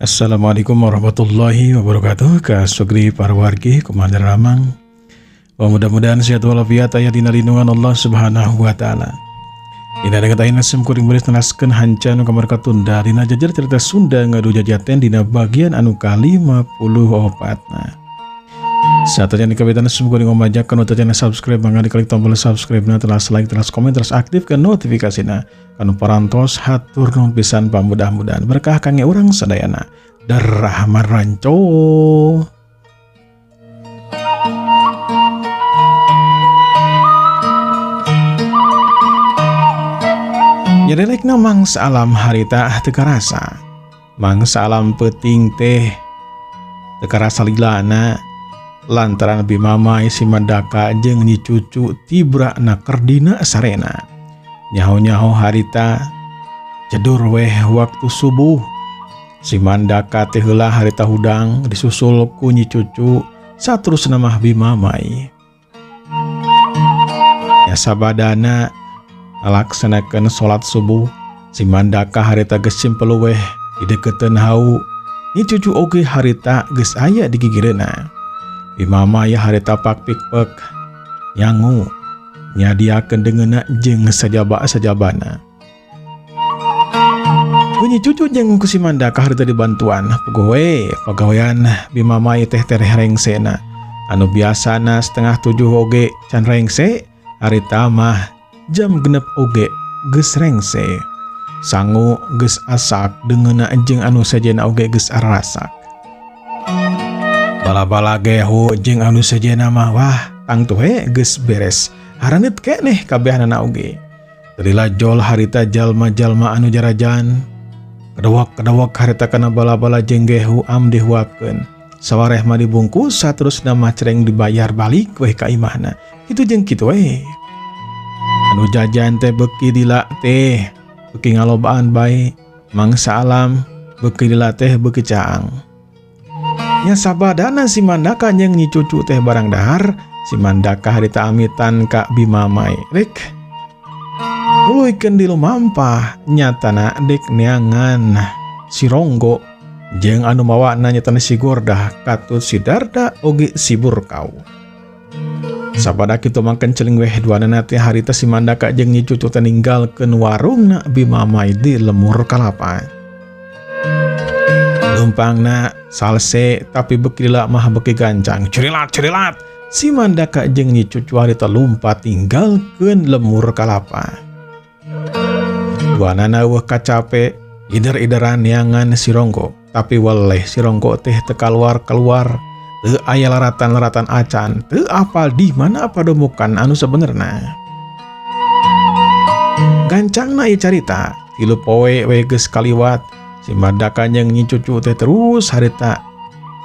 Assalamualaikum warahmatullahi wabarakatuh. Ka sugri para wargi, kumaha daramang? Wah, mudah-mudahan sehat walafiat, aya dina lindungan Allah Subhanahu wa Taala. Dina danget ayeuna sim kuring bade neraskeun hanca nu kamari katunda dina jajar cerita Sunda Ngadu Jajaten dina bagian anu ka-54 nah. Saatnya kawitan sim kuring ngomajakeun nu subscribe, mangga diklik tombol subscribe na, teras like, teras komen, teras aktifkan notifikasina. Kanu parantos hatur nuhun pisan, pamudah-mudahan berkah kangge urang sadayana. Darahman ranco. Nyerelekna mangsa alam harita teu karasa. Mangsa alam peuting teh teu karasa lilana lantaran Bimamai si Mandaka jeung Nyi Cucu tibra na kerdina sarena. Nyaho-nyaho harita cedur weh waktu subuh. Si Mandaka teh heula harita hudang disusul ku Nyi Cucu saterusna mah Bimamai. Ya sabadana ngalaksanakeun salat subuh, si Mandaka harita geus simpel weh dideukeuteun hau. Nyi Cucu oge harita geus aya di gigireuna. Bimamai harita pak pikpek nyangu nyadiakeun deungeunna jeung sajaba-sajabana. Ku Nyi Cucu jeung ku si Mandaka harita dibantuan puguh we pagawean Bimamai teh tereh rengsena. Anu biasana 6:30 oge can rengse, harita mah jam 6 oge geus rengse. Sangu geus asak deungeunna jeung anu sejenna oge geus arasak. Bala-bala gehu jeung anu sejenna mah wah tangtu we geus beres. Hareunit keneh kabehanana oge. Teu jol harita jalma-jalma anu jarajan. Kedewek-kedewek harita kana bala-bala jeung gehu am dihuapkeun. Sawareh mah dibungkus saterusna mah cereng dibayar balik weh ka imahna. Kitu jeung kitu we. Anu jajan teh beuki dila teh beuki ngalobaan bae, mangsa alam beuki dila teh beuki caang. Nya sabadana si Mandaka jeung Nyi Cucu teh barang dahar, si Mandaka harita amitan ka Bimamai. Rek nuluykeun di lumampah nyatana dek neangan si Ronggo jeung anu mawana nyatana si Gordah katut si Darda oge si Burkau. Sabada kitu mangken celing weh duanana teh harita si Mandaka jeung Nyi Cucu teh ninggalkeun warungna Bimamai di lemur kalapa. Lumpangna salse tapi beuki lila mah beuki gancang. Curilat curilat si Mandaka jeung Nyi Cucu harita lumpat ninggalkeun lemur kalapa. Duanana eueuh kacape ider-ideran neangan si Ronggo, tapi weleh si Ronggo teh teu kaluar-kaluar. Teu aya laratan-laratan acan, teu apal di mana pademukan anu sebenerna. Gancangna ieu carita, 3 poe we geus kaliwat, si Mandaka jeung Nyi Cucu teh terus harita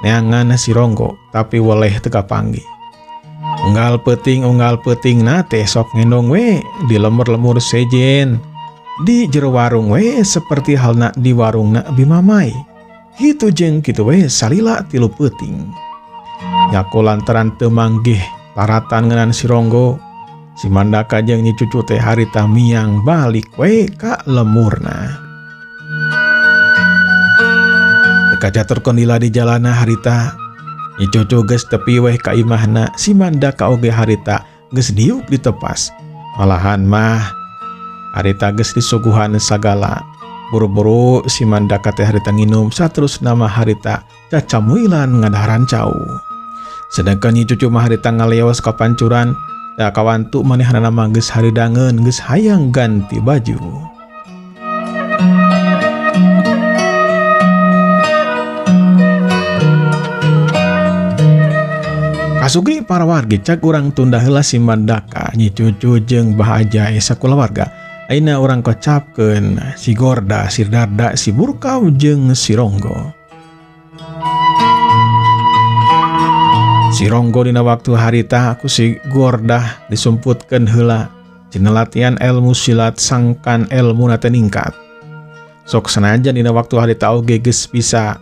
neangan si Ronggo, tapi weleh teu kapanggih. Unggal peuting na teh sok ngendong we di lemur-lemur sejen, di jero warung we seperti halna di warungna Bimamai. Kitu jeung kitu we salila 3 peuting. Nyako lantaran teu manggih laratan ngeunaan si Ronggo, si Mandaka jeung Nyi Cucu teh harita miang balik we ka lemurna. Teu kacaturkeun lila di jalana harita, Nyi Cucu geus tepi weh ka imahna, si Mandaka oge harita geus diuk ditepas. Malahan mah harita geus disuguhan sagala. Buru-buru si Mandaka teh harita nginum saterusna mah harita cacamuilan ngadaharan cau. Sedangkan Nyi Cucu mah harita ngaleos ka pancuran, da kawantu manehanana mah geus haridangeun, geus hayang ganti baju. Kasugri para wargi cak urang tunda heula si Mandaka, Nyi Cucu jeung Bah Ajai sakulawarga. Ayeuna urang kocapkeun si Gorda, si Darda, si Burkau jeung si Ronggo. Si Ronggo dina waktu harita ku si Gordah disumputkeun heula dina latihan ilmu silat sangkan ilmu teh ningkat. Sok sanajan dina waktu harita oge geus bisa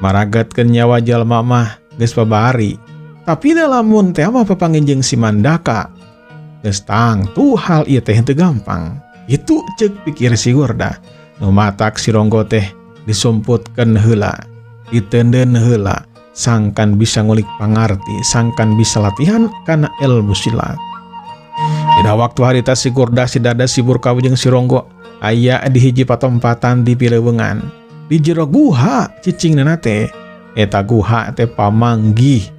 maragatkeun nyawa jalma mah geus babari. Tapi da lamun teh mah papanggih jeung si Mandaka geus tangtu hal ieu teh henteu gampang. Itu ceuk pikir si Gorda. Nu matak si Ronggo teh disumputkeun heula. Diteundeun heula sangkan bisa ngulik pangarti, sangkan bisa latihan kana ilmu silat. Dina waktu harita si Gurdah, si Darda, si Burkau jeung si Ronggo aya di hiji patempatan di Pilewengan. Di jero guha cicingna teh, eta guha teh pamanggih.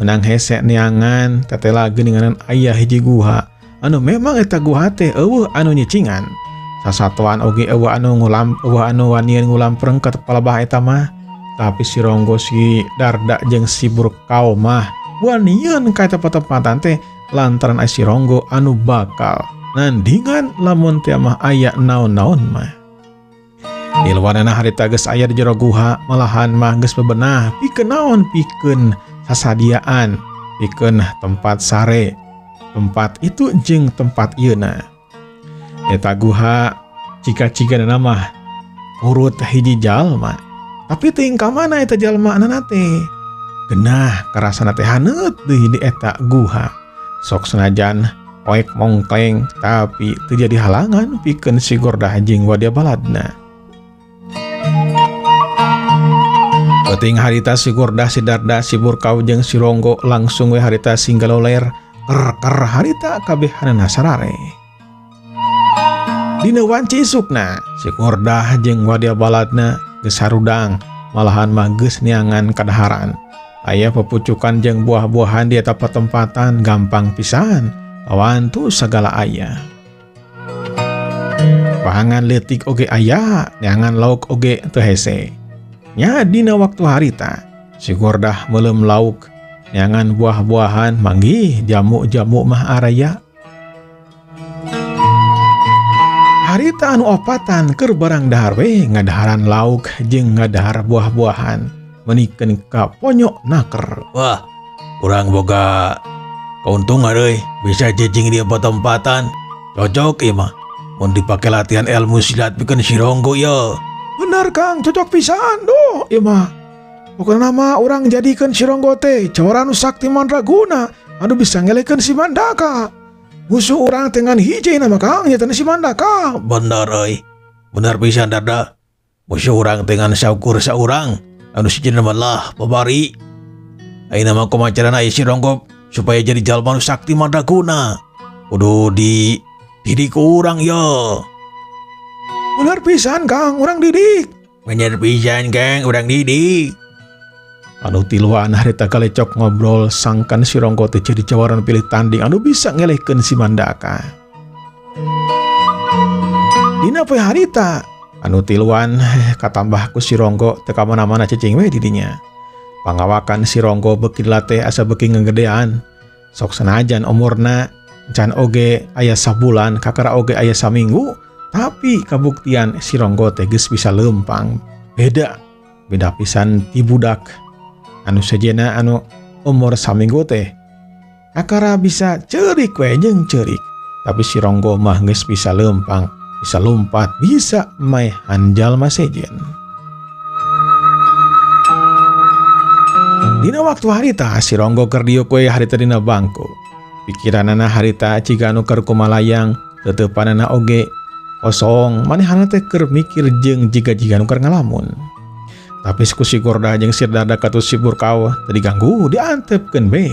Menang hese neangan tetela geuninganan aya hiji guha anu memang eta guha teh eueuh anu nyicingan. Sasatoan oge eueuh anu ngulam, eueuh anu wanian ngulampreng ka palebah eta mah. Tapi si Ronggo, si Darda jeung si Burkau mah wanian ka eta patempatan teh lantaran aya si Ronggo anu bakal nandingan lamun teh mah aya naon-naon mah. Tiluanana harita geus aya di jero guha, malahan mah geus bebenah pikeun naon, pikeun sasadiaan, pikeun tempat sare, tempat itu jeung tempat ieuna. Eta guha cika-cigana mah urut hiji jalma. Tapi teuing ka mana eta jalma na teh? Genah karasana teh haneut deui di eta guha. Sok senajan poek mongkleng tapi teu jadi halangan pikeun si Gordah jeung Wadia Baladna. Peuting harita si Gordah, si Darda, si Burkau jeung si Ronggo langsung we harita singgaloler ker-ker harita kabehanana sarare. Dina wanci isukna si Gordah jeung Wadia Baladna geus harudang, malahan mah geus neangan kadaharan. Aya pepucukan jeung buah-buahan di eta patempatan gampang pisan, kawantu sagala aya. Pahangan leutik oge aya, neangan lauk oge teu hese. Nya dina waktu harita si Gordah meuleum lauk, neangan buah-buahan manggih jamu-jamu mah araya. Harita anu opatan keur barang dahar we ngadaharan lauk jeung ngadahar buah-buahan menikeun ka ponyok naker. Wah, urang boga keuntungan euy, bisa jejing di patempatan. Cocok ieu mah mun dipake latihan ilmu silat pikeun si Ronggo ieu. Bener Kang, cocok pisan duh ieu mah. Pokona mah urang jadikeun si Ronggo teh jawara nu sakti mandraguna anu bisa ngelekeun si Mandaka. Musuh urang teh ngan hiji nama Kang, nya teh si Mandaka. Bener euy. Bener pisan Darda. Musuh urang teh ngan saukur saurang anu sijina mah lah babari. Ayeuna mah kumaha carana ieu si Ronggo supaya jadi jalma nu sakti mandraguna. Kudu dididik ku urang ye. Bener pisan Kang, urang didik. Bener pisan Kang, urang didik. Anu tiluan harita kalecok ngobrol sangkan si Ronggo teh jadi jawaran pilih tanding anu bisa ngelehkeun si Mandaka. Dina poe harita anu tiluan katambah ku si Ronggo teu ka mana-mana cicing we di dinya. Pangawakan si Ronggo beuki dilatih asa beuki ngegedean. Sok senajan umurna can oge aya sabulan kakara oge aya saminggu, tapi kabuktian si Ronggo teh geus bisa leumpang. Beda, beda pisan ti budak. Anu sejenna anu umur saminggu teh kakara bisa ceurik we jeung ceurik, tapi si Ronggo mah geus bisa leumpang, bisa lompat, bisa maehan jalma sejen. Dina waktu harita si Ronggo keur diuk we harita dina bangku. Pikiranana harita ciga anu keur kumalayang, teteupanana oge kosong, manehana teh keur mikir jeung jiga-jiga anu keur ngalamun. Tapi ku si Gordah jeung si Darda katut si Burkau teu diganggu, diantepkeun be.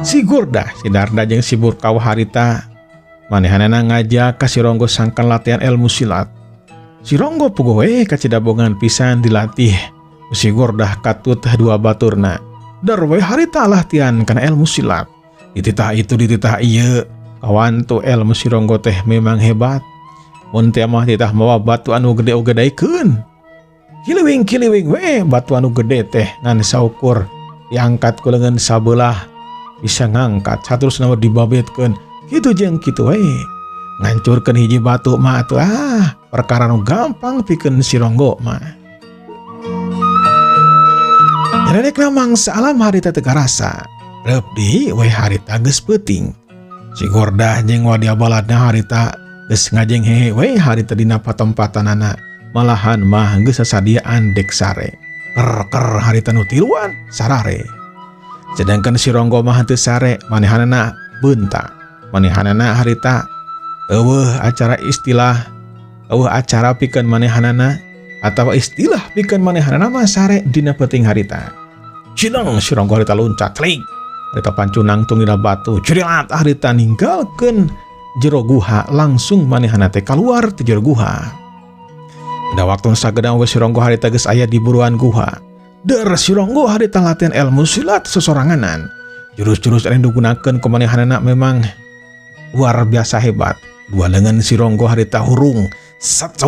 Si Gordah, si Darda jeung si Burkau harita manehanana ngajak ka si Ronggo sangkan latihan ilmu silat. Si Ronggo puguh we kacidabongan pisan dilatih. Si Gordah katut dua baturna. Dar we harita latihan kana ilmu silat. Dititah itu dititah ieu. Kawan tu ilmu si Ronggo teh memang hebat. Mun teh mah titah mawa batu anu gede oge daekeun. Kiliwing-kiliwing we batu anu gede teh ngan saukur diangkat ku leungeun sabelah bisa ngangkat saterusna mah dibabetkeun. Kitu jeung kitu we. Ngancurkeun hiji batu mah atuh perkara nu gampang pikeun si Ronggo mah. Nyarekna mangsa alam harita teu karasa. Reup deui we harita geus peuting. Si Gordah jeung Wadia Baladna harita geus ngajeng hehe we harita dina patempatanana. Malahan mah geus sasadiaan dek sare. Ker-ker harita nu tiluan sarare. Sedangkan si Ronggo mah henteu sare, manehanana beunta. Manehanana harita Eueuh acara istilah, eueuh acara pikeun manehanana atawa istilah pikeun manehanana mah sare dina peuting harita. Cineng si Ronggo harita luncat clik. Harita pancunang tung dina batu. Curilat harita ninggalkeun jero guha langsung manehana teh kaluar ti jero guha. Dina waktu sagedang we si Ronggo harita geus aya di buruan guha. Der si Ronggo harita latihan ilmu silat sesoranganan. Jurus-jurus anu digunakeun ku manehanana memang luar biasa hebat. Dua lengan si Ronggo harita hurung. Sat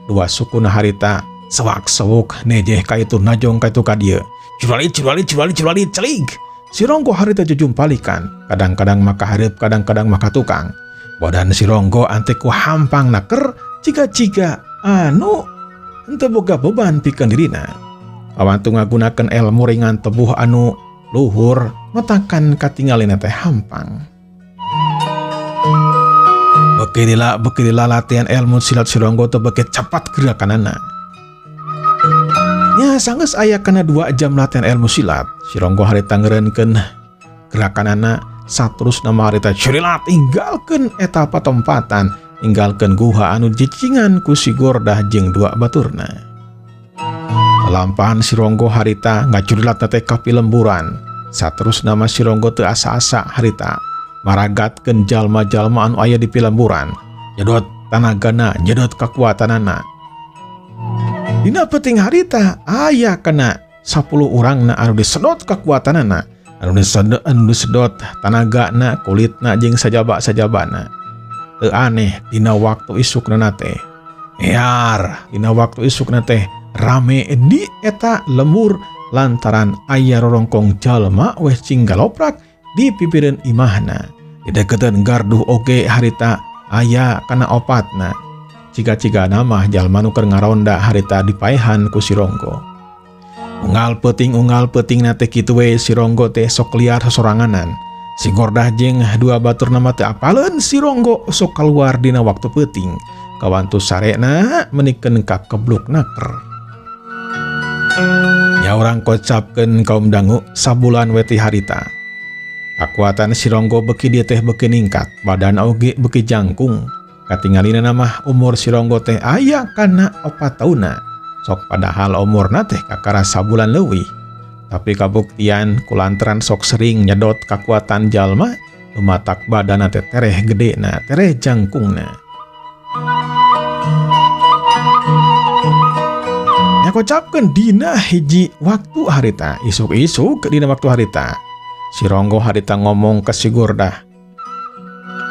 dua sukuna harita sewak-sewuk nejeh ka itu najong ka itu ka dieu. Curali curali curali curali celik. Si Ronggo harita jujumpalikan. Kadang-kadang maka hareup, kadang-kadang maka tukang. Badan si Ronggo ante ku hampang naker ciga-ciga anu henteu boga beban pikeun dirina. Awantu ngagunakeun ilmu ringan tebuh anu luhur matakan katingalina teh hampang. Bekirila bekirila latihan ilmu silat si Ronggo teh beuki cepat gerakanana. Nya sanggeus aya kana 2 jam latihan ilmu silat, si Ronggo harita ngeureunkeun gerakanana saterusna mah harita curilat tinggalkeun eta patempatan, ninggalkeun guha anu jicingan ku si Gordah jeung dua baturna. Lampahan si Ronggo harita ngacurilat teh ka pilemburan. Saterusna mah si Ronggo teu asa-asa harita maragatkeun jalma-jalma anu aya di pilemburan. Nyedot tanagana, nyedot kakuatanana. Dina peuting harita aya kana 10 urangna anu disedot kakuatanana, anu disedot tanagana, kulitna jeung sajaba-sajabana. Teu aneh dina waktu isukna teh. Ear, dina waktu isukna teh rame di eta lemur lantaran aya rorongkong jalma weh cinggaloprak di pipireun imahna. Di deketan garduh oge harita aya kana opatna. Ciga-ciga nama jalma nu keur ngaronda harita dipaehan ku si Ronggo. Unggal peuting na teh kitu we si Ronggo teh sok liar sosoranganan. Si Gordah jeung dua baturna mah teu apaleun si Ronggo sok kaluar dina waktu peuting. Kawantu sarena menikeun ka kebluk naker. Nya urang kocapkeun kaum dangu sabulan we ti harita. Kakuatan si Ronggo beuki dieu teh beuki ningkat, badan oge beuki jangkung. Katingalina mah umur si Ronggo teh aya kana 4 taunna. Sok padahal umurna teh kakara sabulan leuwih. Tapi kabuktian kulantaran sok sering nyedot kakuatan jalma, lumatak badanna teh tereh gedena, tereh jangkungna. Nya kocapkeun dina hiji waktu harita, isuk-isuk dina waktu harita. Si Ronggo harita ngomong ke si Gordah.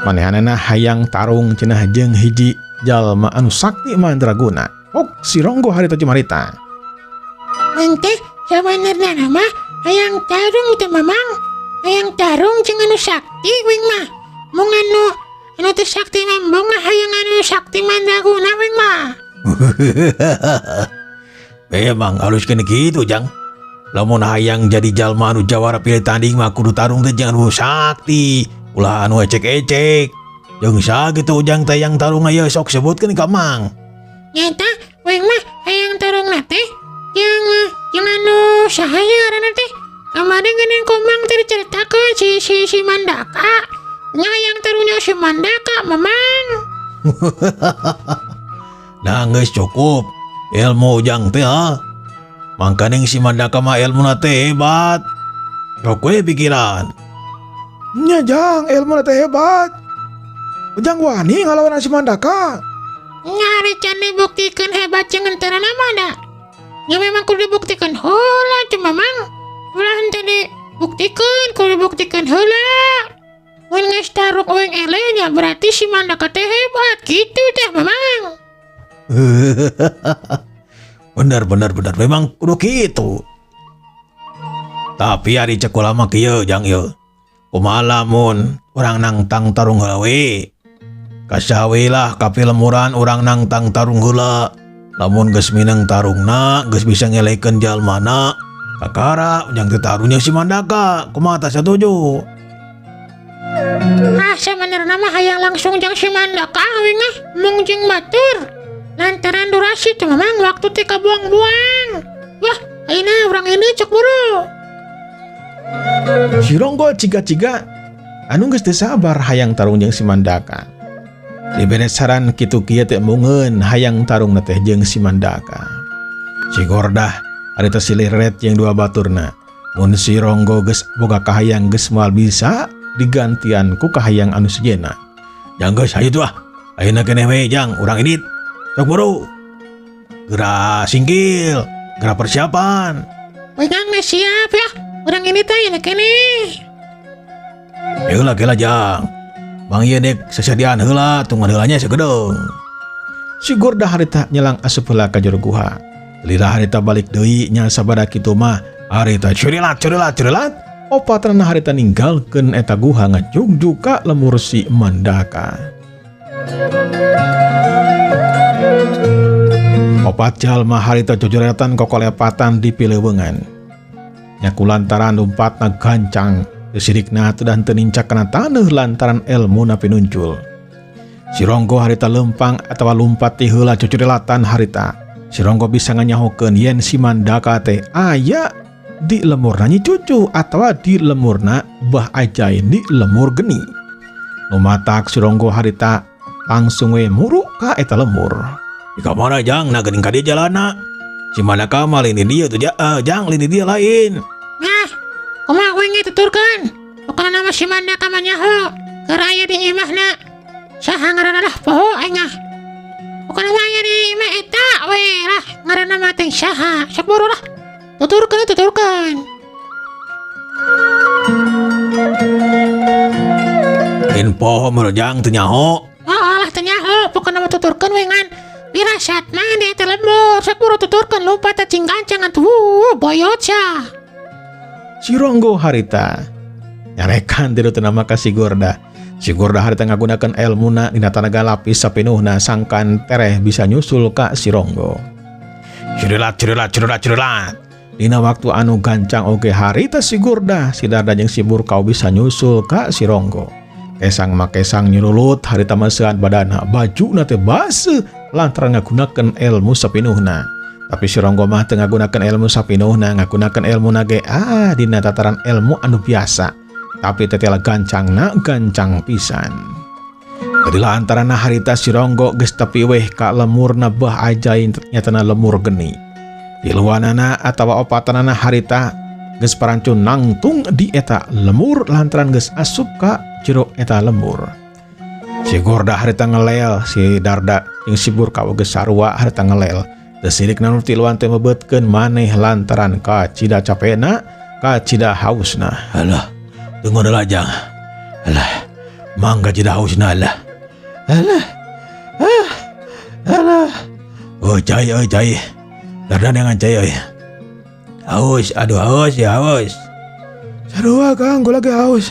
Manehanana hayang tarung cenah jeung hiji jalma anu sakti mandraguna. Ok si Ronggo harita cumarita. Manteh sabenerna mah hayang tarung teh mamang. Hayang tarung jeung anu sakti wing mah. Mung anu teu sakti mah mung hayang anu sakti mandraguna wing mah. Memang halus kene kitu jang. Lamun hayang jadi jalma anu jawara pilih tanding mah kudu tarung teh jeung anu sakti, ulah anu ecek-ecek. Jeung sakitu ujang teh yang tarung aya sok sebutkeun ka Mang. Nyata wing mah hayang tarung teh jeung anu saha nya ngaranna teh? Kamari geuning ku Mang teh diceritakeun si Mandaka. Nya hayang tarungnya si Mandaka Mamang. Nah geus cukup ilmu ujang teh ha. Mangkaning si Mandaka mah ilmuna teh hebat. Sok we pikiran. Nya jang ilmuna teh hebat. Ujang wani ngalawan si Mandaka. Nya ari can dibuktikeun hebat jeung henteu mah da. Nya memang kudu dibuktikeun heula cuma Mang. Ulah henteu dibuktikeun, kudu dibuktikeun heula. Mun geus tarung eueng eleh nya berarti si Mandaka teh hebat kitu teh Mamang. Bener bener bener memang kudu kitu. Tapi ari cek kula mah kieu jang ieu. Kumaha lamun urang nangtang tarung heula we. Kasawe lah ka pilemburan urang nangtang tarung heula. Lamun geus mineng tarungna geus bisa ngelekeun jalmana kakara ujang teh tarungnya si Mandaka. Kumaha tah satuju? Ah sabenerna mah hayang langsung jeung si Mandaka we mah mung jeung batur. Lantaran durasi teh memang waktu teh kabuang-buang. Wah, ayeuna urang ini cek buru. Si Ronggo ciga-ciga Anu geus teu sabar hayang tarung jeung si Mandaka. Dibere saran kitu kieu teh mungeun hayang tarung teh jeung si Mandaka. Si Gordah harita silih reret jeung dua baturna. Mun si Ronggo geus boga kahayang geus moal bisa digantian ku kahayang anu sejenna. Jang geus hayu tuh ah. Ayeuna keneh we jang urang indit. Sok buru. Geura singkil, geura persiapan. Wegang geus siap ya. Urang ini teh ayeuna keneh. Heula kela jang. Bang ieu dek sasadian heula tungguan heula nya sagedeung. Si Gorda harita nyelang asup heula ka jero guha. Lila harita balik deui nya sabada kitu mah harita curilat curilat curilat. Opatna harita ninggalkeun eta guha ngajugjug ka lemur si Mandaka. Opat jalma harita jojoretan kokolepatan di pileuweungan. Nya kulantaran lumpatna gancang. Sirikna teu dan teu nincak kana taneuh lantaran elmuna pinuncul. Si Ronggo harita lempang atawa lumpat ti heula cucurilatan harita. Si Ronggo bisa nganyahokeun yen si Mandaka teh aya di lemurna Nyi Cucu atawa di lemurna Bah Ajai di lemur geni. Nu matak si Ronggo harita langsung we muruk ka eta lemur. Di kamana jang na geuning ka dieu jalana. Si Mandaka mah lain di dieu tuh jang lain di dieu lain. Nah, kumaha we tuturkeun? Pokona nama si Mandaka mah nyaho keur aya di imahna. Saha ngaranna lah poho aing ah. Pokona mah aya di imah eta we lah ngaranna mah teh saha. Sok buru lah. Tuturkeun tuturkeun. Lain poho mah jang teu nyaho. Oh alah teu nyaho, pokona mah tuturkeun we ngan. Wirasat mah di eta lembur, sok buru tuturkeun lupa teh cing gancang atuh boyot sia. Si Ronggo harita nyarekan tilu teu nama ka si Gorda. Si Gorda harita ngagunakeun elmuna dina tanaga lapis sapinuhna sangkan tereh bisa nyusul ka si Ronggo. Curilat curilat curilat curilat. Dina waktu anu gancang oge harita si Gorda, si Darda jeung si Burkau bisa nyusul ka si Ronggo. Kesang makesang nyurulut harita meusean badana bajuna teh baseuh lantaran ngagunakeun ilmu sapinuhna. Tapi si Ronggo mah teu ngagunakeun ilmu sapinuhna, ngagunakeun ilmuna ge dina tataran ilmu anu biasa. Tapi tetela gancangna gancang pisan. Jadilah antarana harita si Ronggo geus tepi weh ka lemurna Bah Ajai nyatana lemur geni. Tiluanana atawa opatanana harita geus parancun nangtung di eta lemur lantaran geus asup ka jero eta lemur. Si Gorda harita ngelel, si Darda jeung si Burkau geus sarua harita ngelel. Teu sirik nu tiluan teh meubeutkeun maneh lantaran kacida capena, kacida hausna. Alah, tunggu heula jang. Alah, mangga cida hausna alah. Alah. Ah. Alah. Oh cai euy cai. Darda dengan cai euy. Haus, aduh haus ya haus. Sarua Kang, gua lagi haus.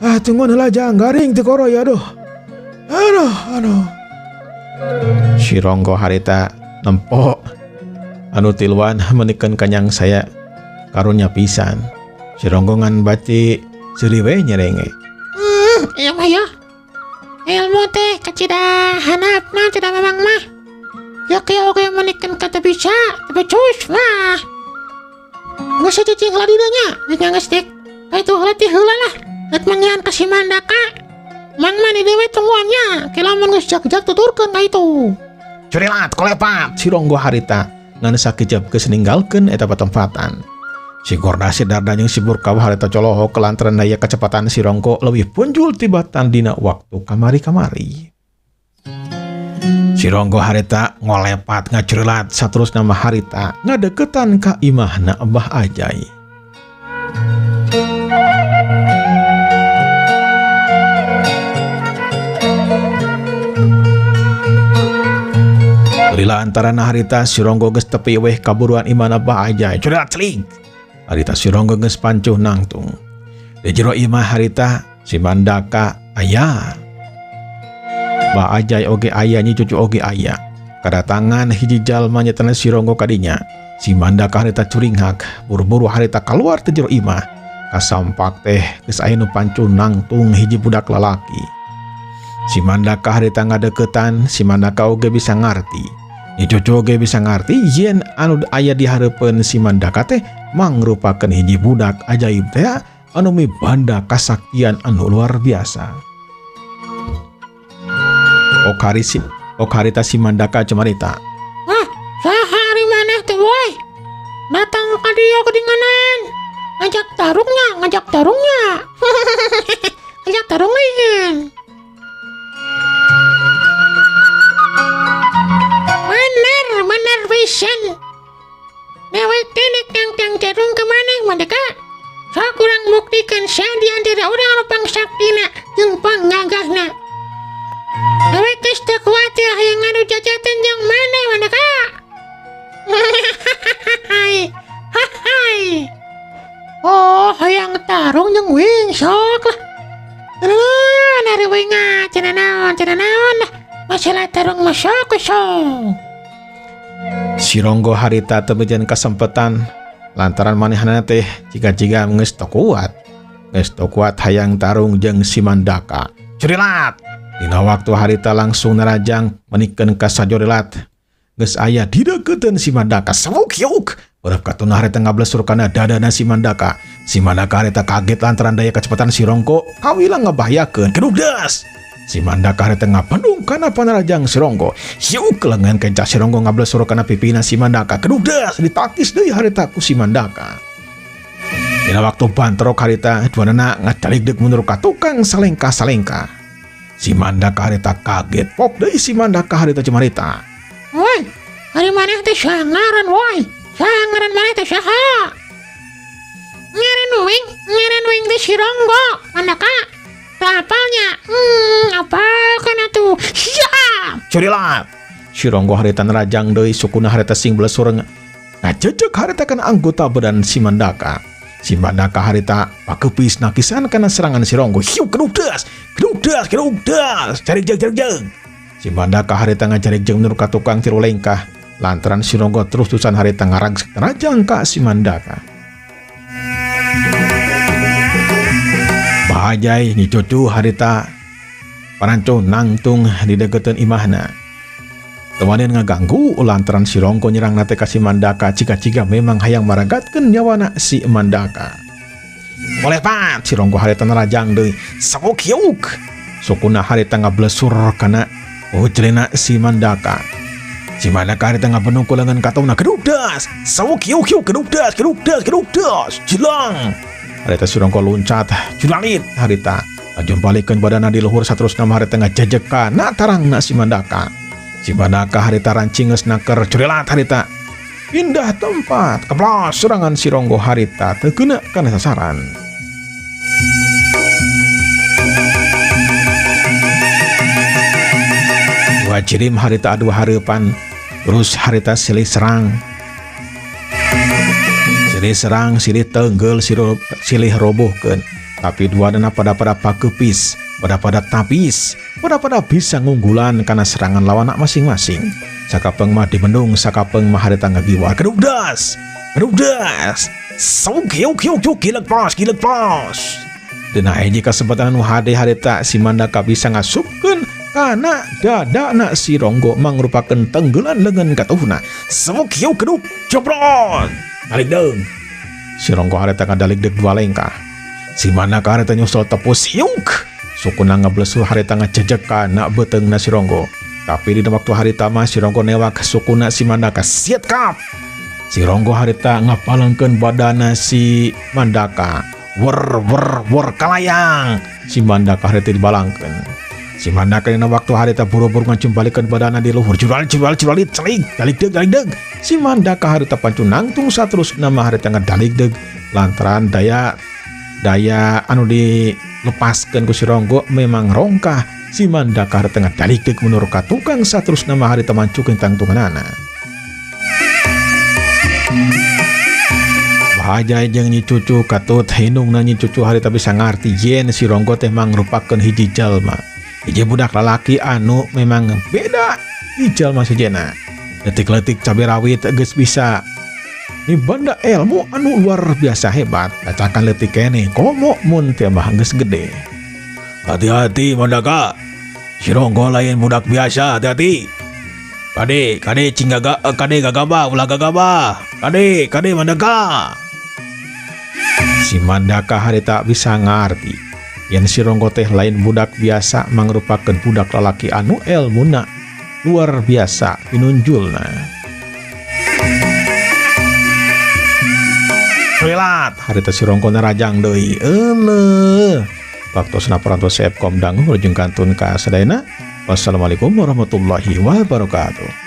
Ah, tunggu heula jang, garing teu koroy aduh. Aduh, aduh. Si Ronggo harita nempo anu tiluan menikeun kanyang saya karunya pisan. Si Ronggo ngan baci seuri we nyerenge. Iya mah ya. Ilmu teh kacida hanapna cida mamang mah. Ya kieu oge menikeun ka teu bisa, teu becus mah. Geus cicing heula dina nya, geus geus dik. Ka itu heula teh heula lah. Rek manggihan ka si Mandaka. Mang mah di dewe tungguannya, ke lamun geus jag-jag tuturkeun ka itu. Curilat kolepat si Ronggo harita ngan sakejep geus ninggalkeun eta patempatan. Si Gorda si Darda jeung si Burkau harita colohok lantaran daya kecepatan si Ronggo leuwih punjul tibatan dina waktu kamari-kamari. Si Ronggo harita ngolepat ngacurilat saterusna mah harita ngadeukeutan ka imahna Abah Ajai. Lila antarana harita si Ronggo geus tepi weh kaburuan imahna Abah Ajai. Curilat celing. Harita si Ronggo geus pancuh nangtung. Di jero imah harita si Mandaka aya. Bah Ajai oge aya, Nyi Cucu oge aya. Kadatangan hiji jalma nyatana si Ronggo kadinya. Si Mandaka harita curinghak, buru-buru harita keluar ti jero imah. Kasampak teh geus aya nu pancuh nangtung hiji budak lalaki. Si Mandaka harita ngadeukeutan, si Mandaka oge bisa ngarti. Nyi Cucu oge bisa ngarti yen anu aya di hareupeun si Mandaka teh mangrupakeun hiji budak ajaib teh anu mibanda kasaktian anu luar biasa. Ok harita si Mandaka cumarita. Wah, saha ari maneh teh woi? Datang ka dieu kedinganan. Ngajak tarungnya, ngajak tarungnya. Ngajak tarung lain. Bener, bener pisan. Dewek teh nek tang-tang tarung ka maneh Mandaka. Sok urang buktikeun saha di antara urang anu pangsaktina jeung panggagahna. Dewek geus teu kuatir hayang ngadu jajatan jeung maneh Mandaka. Hai. Hai. Oh, hayang tarung jeung wing sok lah. Alah, nari wing ah, cenah naon, cenah naon lah. Masalah tarung mah sok sok. Si Ronggo harita teu mejan kesempatan lantaran manehna teh jiga-jiga geus teu kuat. Geus teu kuat hayang tarung jeung si Mandaka. Curilat. Dina waktu harita langsung narajang menikeun ka sajorilat. Geus aya dideukeutkeun si Mandaka. Sawuk yuk. Berap katuna harita ngablesur kana dadana si Mandaka. Si Mandaka harita kaget lantaran daya kecepatan si Ronggo kawilang ngebahayakeun. Kedugdas. Si Mandaka harita ngapendung kana panarajang si Ronggo. Hiuk lengan kenca si Ronggo ngablesur kana pipina si Mandaka. Kedugdas ditakis deui harita ku si Mandaka. Dina waktu bantrok harita duanana ngacaligdeuk mundur ka tukang salengka-salengka. Si Mandaka harita kaget. Pok deui si Mandaka harita cumarita. Woi, ari maneh teh sangaran woi. Sangaran maneh teh saha? Ngaran wing, ngaran wing teh si Ronggo, Mandaka. Teu apalnya? Apal kana tuh. Siap. Curilat. Si Ronggo harita nerajang deui sukuna harita sing blesur ngajejek harita kana anggota badan si Mandaka. Si Mandaka harita pakepis nakisan kana serangan si Ronggo. Hiu kedugdas, kedugdas, kedugdas. Cari jeg, cari jeg. Si Mandaka harita ngajarik jeung menurut ka tukang tiru lengkah. Lantaran si Ronggo terus-terusan harita ngarag nerajang ka si Mandaka. Bahajai ni cucu harita paranco nangtung di deketan imahna. Temanin ngaganggu lantaran si Ronggo nyerang nate ka si Mandaka ciga-ciga memang hayang maragatkeun nyawana si Mandaka. Boleh pat si Ronggo harita nerajang deui. Sawuk yuk. Sukuna harita ngablesur kana ujelena si Mandaka. Si Mandaka harita ngabenung ku lengan katongna kedugdas. Sawuk yuk yuk kedugdas kedugdas kedugdas. Jelang. Harita si Ronggo loncat julalit harita. Lajeng balikeun badana di luhur saterusna harita ngajejek kana tarangna si Mandaka. Si Mandaka harita rancing geus naker curilat harita. Pindah tempat keblas serangan si Ronggo harita teu kena kana sasaran. Dua jirim harita adu hareupan terus harita silih serang. Silih serang, silih tenggel, silih robohkeun. Tapi dua dana pada-pada pakepis, pada-pada tapis, pada-pada bisa ngunggulan karena serangan lawan masing-masing. Sakapeng mah dimendung, sakapeng mah harita ngagiwa. Kedugdas, kedugdas. Sauk yuk yuk yuk gilek pos, gilek pos. Dina hiji kesempatan nu hade harita si Mandaka bisa ngasupkeun kana dadana si Ronggo mangrupakeun tenggelan lengan katuhna. Sauk yuk keduk, cobrot. Balik deung. Si Ronggo harita ngadalik deuk dua lengkah. Si Mandaka harita nyusul tepus hiuk. Sukuna ngablesur harita ngajejek kana beuteungna si Ronggo. Tapi di waktu harita mah si Ronggo newak sukuna si Mandaka siet kap. Si Ronggo harita ngapalengkeun badana si Mandaka. Wer wer wer kalayang. Si Mandaka harita dibalangkeun. Si Mandaka dina waktu harita buru-buru ngacumpalikeun badana di luhur. Jural jural jural celik dalik deug dalik deug. Si Mandaka harita pancu nangtung saterusna mah harita ngadalig deug lantaran daya anu dilepaskeun ku si Ronggo memang rongkah. Si Mandaka harita ngadalig deug mundur ka tukang saterusna mah harita mancukeun tangtunganana. Bahajai jeung Nyi Cucu katut hinungna Nyi Cucu harita bisa ngarti yen si Ronggo teh mangrupakeun hiji jalma. Hiji budak lalaki anu memang beda di jalma sejena. Letik-letik cabe rawit geus bisa mibanda ilmu anu luar biasa hebat. Cacakan leutik keneh komo mun teh mah geus gede. Hati-hati Mandaka. Si Ronggo lain budak biasa, hati-hati. Kade, kade cing gaga, kade gagabah, ulah gagabah. Kade, kade Mandaka. Si Mandaka harita bisa ngarti yen si Ronggo teh lain budak biasa, mangrupakeun budak lalaki anu elmuna luar biasa pinunjulna. Welat harita si Ronggo narajang deui. Euleuh. Waktosna parantos Epkom dangu, wilujeng kantun ka sadayana. Wassalamualaikum warahmatullahi wabarakatuh.